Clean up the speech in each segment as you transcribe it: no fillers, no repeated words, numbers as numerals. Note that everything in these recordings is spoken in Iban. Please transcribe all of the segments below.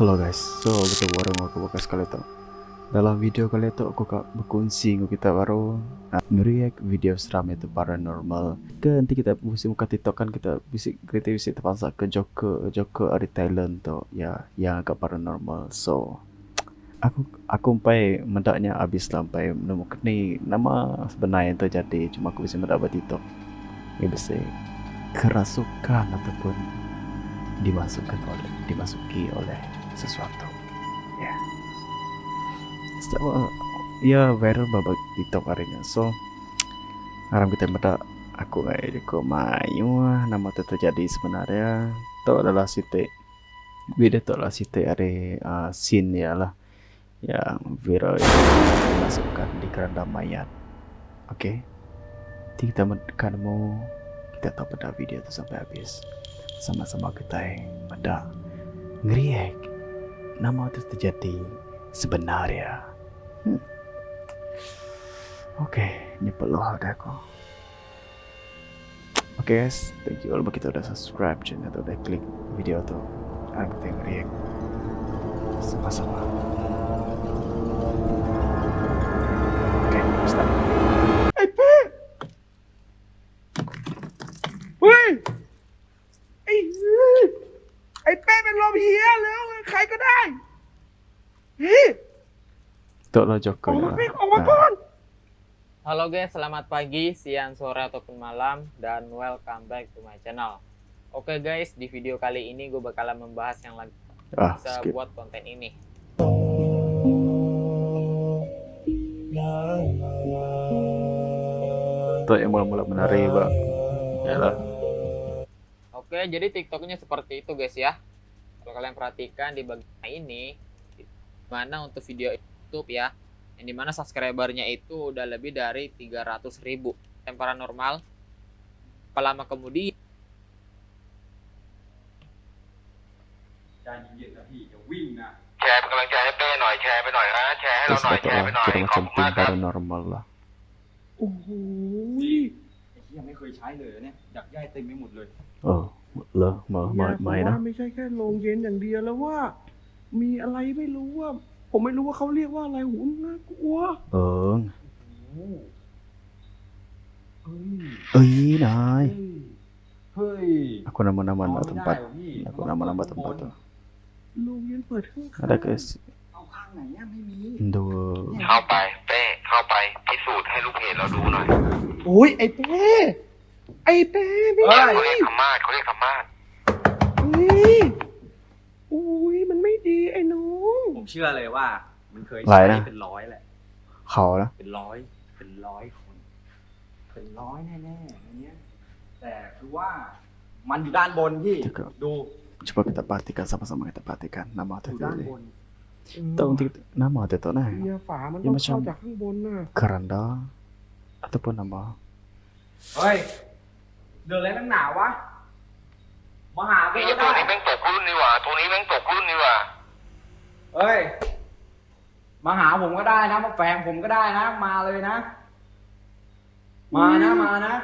Hello guys, so betemu baru enggau aku baka sekali tu. Dalam video kali tu aku ka bekunsi enggau kita baru ngereact video seram iaitu paranormal. Ke enti kita bisi muka tiktok kan kita bisi kita bisi tepansa ke joker joker ari Thailand tu ya yang agak paranormal. So aku aku empai meda nya abis lah empai nemu keni nama sebenar iya terjadi cuma aku bisi meda ba tiktok. Iya bisi kerasukan ataupun dimasukkan oleh dimasuki oleh sesuatu. Ya. Yeah. So, ya viral ba TikTok hari nya. So aram kita meda aku ngai jaku mayuh nama tu terjadi sebenarnya. Tu adalah siti video tu adalah siti ari uh, scene ya lah yang viral yang dimasukkan di keranda mayat. Okey. Kita kan mau kita tahu pada video tu sampai habis. Sama-sama kita meda ngeriak nama tu terjadi sebenarnya. Okey, ni perlu ada aku. Okay guys, thank you all bagi kita udah subscribe channel tu, udah klik video tu. Aram kita ngeriak sama-sama. Okay, start. ไอ้เป้เฮ้ย ไอ้ไอ้เป้เป็นลมเฮียแล้วใครก็ได้เฮ้ย Tok lah อ Joker อกมา lah. เป้ออกมาก่อน Halo guys, selamat pagi, siang, sore, ataupun malam, dan welcome back to my channel. Oke guys, di video kali ini gue bakalan membahas yang lagi Ah, bisa skip. buat konten ini. Tok yang mula-mula menari, Pak. Yalah. Oke, jadi TikToknya seperti itu guys ya. Kalau kalian perhatikan di bagian ini, mana untuk video YouTube ya, yang dimana subscribernya itu udah lebih dari 300.000. Yang paranormal, lama kemudian ใจเย็นๆนะพี่อย่าวิ่งนะ แชร์เป็นกำลังใจให้เป้หน่อยแชร์ไปหน่อยนะแชร์ให้ Terus เราหน่อย betul lah, แชร์ไปหน่อย kira ขอบ macam tim คุณมากครับ paranormal lah. โอ้โห ไอ้เหี้ยไม่เคยใช้เลยเนี่ยอยากย่ายเต็มไปหมดเลย Oh, lah, mau เนี่ย mau main ผมว่า ah. ไม่ใช่แค่โรงเย็นอย่างเดียวแล้วว่า มีอะไรไม่รู้ว่า ผมไม่รู้ว่าเขาเรียกว่าอะไรหูน่ากลัว Eng. เฮ้ย Eh, nai. เฮ้ย Aku nama-nama นอน nak ไม่ได้ tempat. ว่ะพี่ Aku nama-nama tempat tu. โรงเย็นเปิดข้าง Ada ke เอาข้างไหนเนี่ยไม่มี dua เข้าไปเป้เข้าไปพิสูจน์ให้ลูกเพจเราดูหน่อย โอ้ยไอ้เป้ไอ้เป้ไม่ เฮ้ย เขาเรียกธรรมาสเขาเรียกธรรมาส เฮ้ยโอ้ยมันไม่ดีไอ้น้อง ผมเชื่อเลยว่า มันเคย หลายนะ ใช้เป็นร้อยแหละ เขานะ เป็นร้อย เป็นร้อยคน เป็นร้อยแน่ๆอันเนี้ย แต่คือว่ามันอยู่ด้านบนพี่ ดู Coba kita perhatikan sama-sama kita perhatikan nama อยู่ tu tadi. ด้านบน Tahu untuk nama tu tu nah. เนี่ยฝามัน ยังไม่ชอบ ต้องเข้าจากข้างบนน่ะ Keranda ataupun nama เฮ้ย เดือดอะไรนักหนาวะ มาหากู ไอ้ ก็ได้ ตัวนี้แม่งตกรุ่นนี่หว่าตัวนี้แม่งตกรุ่นนี่หว่า เฮ้ย มาหาผมก็ได้นะ มาแฝงผมก็ได้นะ มาเลยนะ มานะ มานะ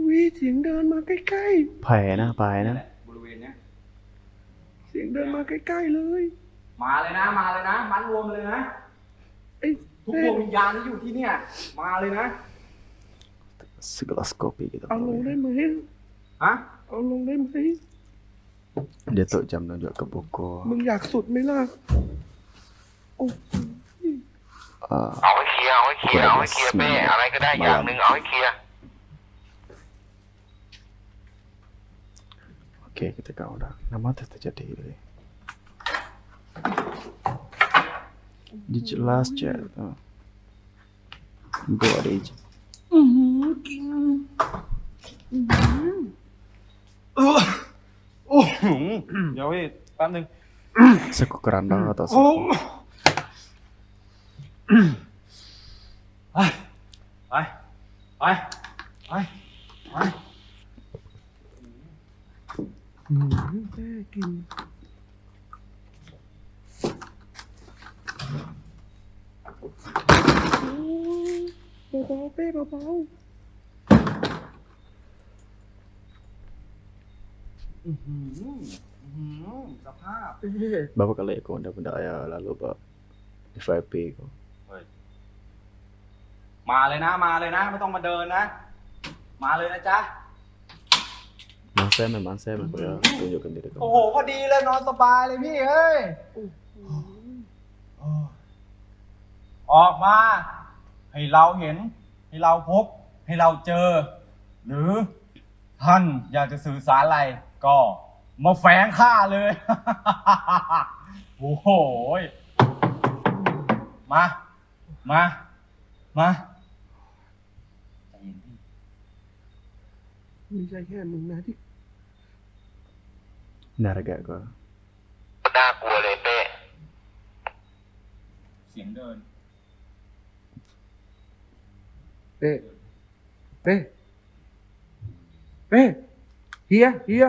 วิเสียงเดินมาใกล้ paiนะ pai นะ นี่แหละบริเวณเนี้ย ๆ เสียงเดินมาใกล้ๆเลย มาเลยนะ มาเลยนะ มัดรวมเลยนะ ไอ้ ทุก เป้ ดวงวิญญาณที่อยู่ที่เนี่ย มาเลยนะ Segelas kopi gitu. เอาลงได้ไหม ฮะ เอาลงได้ไหม Dia tu jam nunjuk ke buku. มึงอยากสุดไหมล่ะ โอ้โห Ah, เอาให้เคลียร์เอาให้เคลียร์เอาให้เคลียร์เป้อะไรก็ได้อย่างหนึ่งเอาให้เคลียร์ Okey, kita kau dah. Nama tu terjadi tadi. Dia jelas je tu. Gua ada je. อื้อหือกิน โอ้โหเดี๋ยวพี่แป๊บนึง Seku keranda atau โอ้ seku. ไป ไป ไป ไป ไป อื้อหือแม่กิน โอ้เบาๆเป้เบา อื้อหืออื้อหือส สภาพ Berapa kali aku dah benda ya lalu ba FYP aku. มาเลยนะมาเลยนะ ไม่ต้องมาเดินนะ มาเลยนะจ๊ะ Masa memang saya memang ya tunjukkan diri kamu. โอ้โหพอดีเลยนอนสบายเลยพี่เอ้ยออกมา ให้เราเห็น ให้เราพบ ให้เราเจอ หรือท่านอยากจะสื่อสารอะไร ก็มาแฝงข้าเลย โอ้โหมา มา มาใจเย็นพี่ ไม่ใช่แค่มึงนะที่ Narga aku. น่ากลัวเลยเป้ เสียงเดิน เป้เป้เป้เฮียเฮีย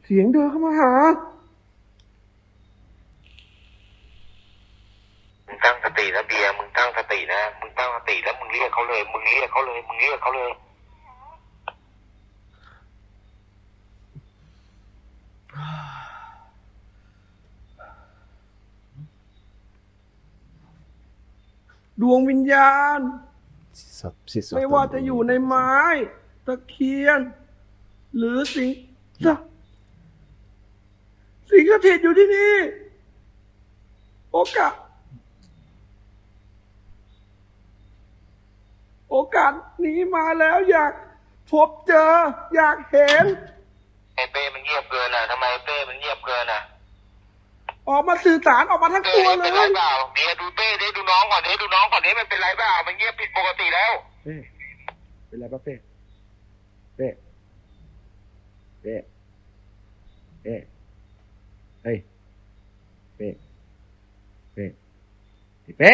เสียงเดินเข้ามาหา มึงตั้งสตินะเบียร์มึงตั้งสตินะ มึงตั้งสติแล้วมึงเรียกเขาเลย มึงเรียกเขาเลย มึงเรียกเขาเลย ดวงวิญญาณ Sesuatu, sesuatu. ไม่ว่าจะอยู่ในไม้ ตะเคียน หรือสิ่งสสิ่งสถิตอยู่ที่นี่ โอกาส โอกาสนี้มาแล้วอยากพบเจอ อยากเห็น ไอ้เป้มันเงียบเกินอ่ะทำไมเป้มันเงียบเกินอ่ะ ออกมาสื่อสารออกมาทั้ง เป้ ตัวเล เป็นไร ย เปล่าเบียร์ดูเป้ดิดูน้องก่อนดิดูน้องก่อนดิมันเป็นไรเปล่ามันเงียบผิดปกติแล้ว เป้เป็นไรปะเป้เป้เป้เป้เฮ้ยเป้เป้ไอ้เป้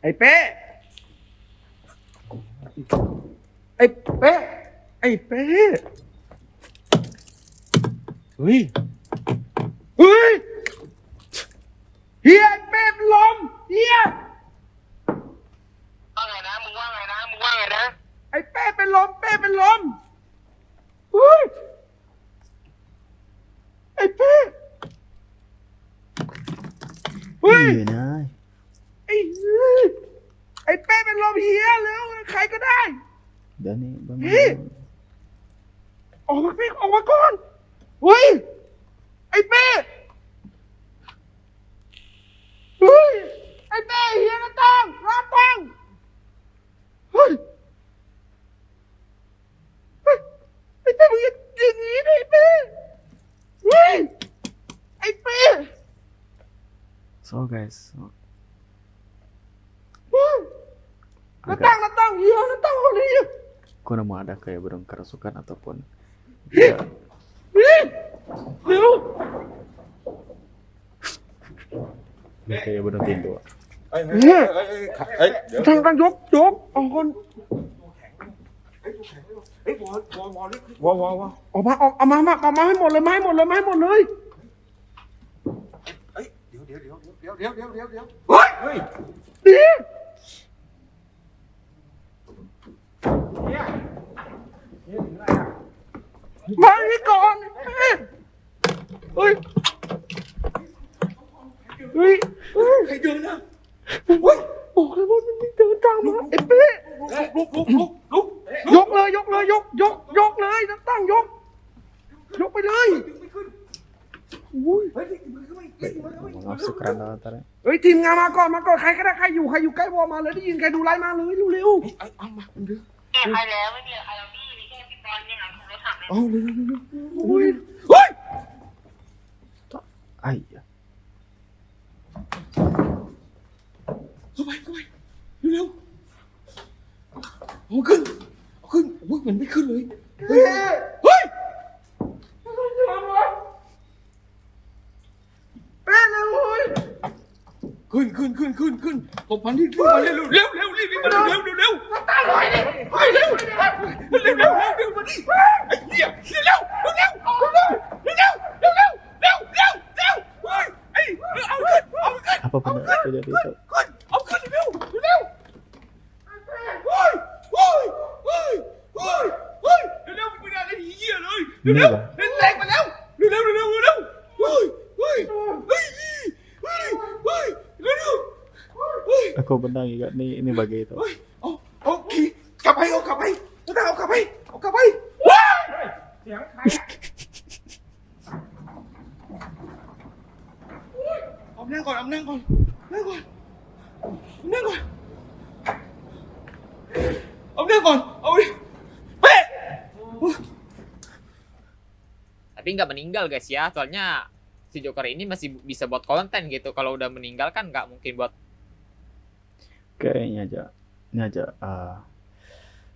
ไอ้เป้ไอ้เป้ไอ้เป้เฮ้ยเฮ้ยเฮียไอ้เป้เป็นลมเฮีย ว่าไงนะ มึงว่าไงนะ มึงว่าไงนะ ไอ้เป้เป็นลมเป้เป็นลมเฮ้ยไอ้เป้เฮ้ย Iya nah. ไอ้เฮ้ยไอ้เป้เป็นลมเฮียแล้วใครก็ได้ Dah ni bangun. Eh. ออกมาเป้ออกมาก่อนเฮ้ยไอ้เป้เฮ้ยไอ้เป้เฮียหน้าตั้งหน้าตั้งเฮ้ยเฮ้ยไอ้เป้มึงอย่างนี้ดิไอ้เป้เฮ้ยไอ้เป้ So guys, เฮ้ยหน้าตั้ง agak หน้าตั้งเฮียหน้าตั้งคนนี้ aku nemu ada kayak burung kerasukan ataupun dia เฮ้ยเร็ว dia kayak burung tidur. เอ้ยเฮ้ยเอ้ยเอ้ยเดี๋ยว ตั้งตั้งยกยกเอาคน เฮ้ยวอวอวอวอวอวอ ออกมาออกเอามามาออกมาให้หมดเลยมาให้หมดเลยมาให้หมดเลย เอ้ยเดี๋ยวเดี๋ยวเดี๋ยวเดี๋ยวเดี๋ยวเดี๋ยวเดี๋ยวเดี๋ยว เฮ้ย เฮ้ย ดี เนี่ยเนี่ยถึงอะไรอ่ะ มานี่ก่อนเฮ้ยเฮ้ยเฮ้ย ใครเดินนะ เฮ้ยบอกเลยว่ามันมีเดินตามมาไอ้เป้ ลุกลุกลุกลุก ยกเลยยกเลยยกยกยกเลยตั้งยก ยกไปเลยอุ้ย เฮ้ยมันขึ้นมาอีกมันขึ้นมาอีก Maaf suka antara. เฮ้ยทีมงานมาก่อนมาก่อนใครก็ได้ใครอยู่ใครอยู่ใกล้วอมาเลยได้ยินใครดูไลฟ์มาเลยเร็ว เอาเอามาเดี๋ยว มีใครแล้วไม่มีใครแล้วพี่มีแค่พี่บอลเนี่ยนะโทรศัพท์เนี่ย เอาเร็วเร็วเร็ว ๆอุ้ยเฮ้ย Ai. เข้าไปเข้าไปเร็วเร็วเอาขึ้นเอาขึ้นโอ้ยมันไม่ขึ้นเลย เฮ้ยเฮ้ยเป้เลยเฮ้ย ขึ้นขึ้นขึ้นขึ้นขึ้นตบมันที่ขึ้นมาเร็วเร็วเร็วรีบรีบมาเร็วเร็วเร็ว ตาลอยดิ เฮ้ยเร็วเร็วเร็วเร็วเร็วมาดิไอ้เหี้ยเร็วเร็วเร็วเร็วเร็วเร็วเร็วเร็วเร็วเฮ้ยไอ้เอาขึ้นเอาขึ้น Apa benda apa jadi itu? ขึ้นเอาขึ้นเร็วเร็วเฮ้ยเฮ้ยเฮ้ยเฮ้ยเฮ้ยเร็วไม่ได้เลยเหี้ยเลยเร็ว Ini เร็ว lah. แรงมาแล้วเร็วเร็วเร็วเร็ว Aku benang iga ni ni bagi tu. เอากลับไปเอากลับไปเอากลับไปเอากลับไปว้ายเสียงใครเอานั่งก่อนเอานั่งก่อนนั่งก่อนนั่งก่อนเอานั่งก่อนเอาดิเป๊ะ Tapi nggak meninggal guys ya, soalnya si Joker ini masih bisa buat konten gitu. Kalau udah meninggal kan nggak mungkin buat Okay, nya aja. Nya aja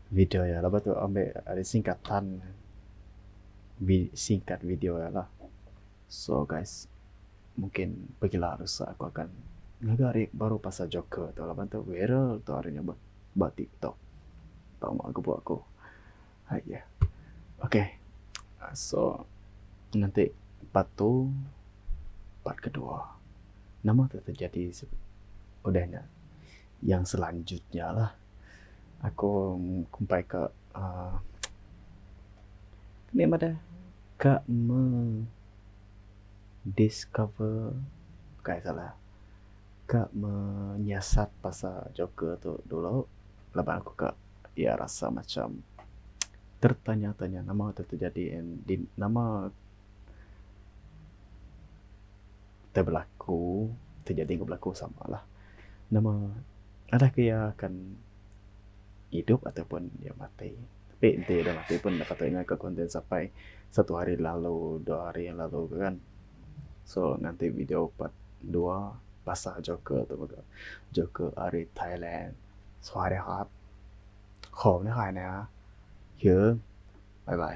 video ya. Lepas tu ambil ada singkatan singkat video ya lah. So guys, mungkin pergilah lusa aku akan ngagari baru pasal Joker tu laban tu viral tu hari ni buat, buat TikTok. Tahu mak aku buat aku. Hai ya. Okay. So nanti part tu part kedua. Nama tu terjadi udahnya yang selanjutnya lah. Aku kumpai ke ni ada ke me discover bukan salah ke menyiasat pasal Joker tu dulu lepas aku ke ya rasa macam tertanya-tanya nama tu terjadi and di, nama terberlaku terjadi berlaku sama lah nama adakah ia akan hidup ataupun dia mati tapi nanti dia mati pun dapat ingat ke konten sampai satu hari lalu dua hari yang lalu kan so nanti video part 2 pasal Joker tu juga Joker hari Thailand สวัสดีครับ ขอบนะขายนะเยอะบ๊ายบาย.